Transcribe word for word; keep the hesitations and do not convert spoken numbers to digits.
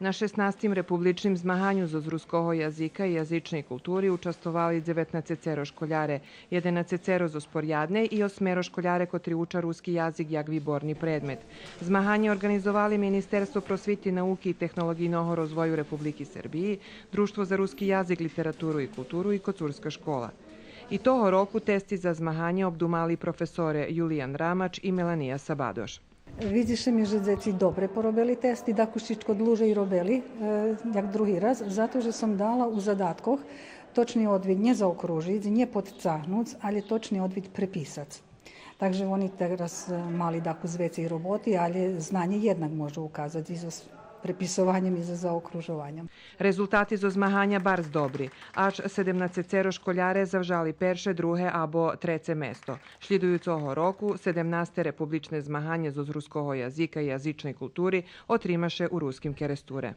На шеснастим републичним змаганю зоз руского язика и язичней култури участвовали дзеветнацецеро школяре, єденацецеро зоз порядней и осмеро школяре котри уча руски язик як виборни предмет. Змаганє орґанизовали Министерство просвити, науки и технолоґийного розвою Републики Сербиї, Дружтво за руски язик, литературу и културу и Коцурска школа. И того року тести за змаганє обдумали професоре Юлиян Рамач и Мелания Сабадош. Видзи ше ми же дзеци добре поробели тести, дакус чичко длуже робели, е, як други раз, зато же сом дала у задаткох точни одвит нє заокружиц, нє подцагнуц, алє точни одвит преписац. Так же вони тераз, е, мали дакус вецей роботи, алє знанє єднак можу указац и зоз преписованьом и зоз заокружованьом. Резултати зоз змаганя барз добри. Аж седемнацецеро школяре завжали перше, друге або треце место. Шлїдуюцого року седемнасте републичне змаганє зоз руского язика и язичней култури отрима ше у Руским Керестуре.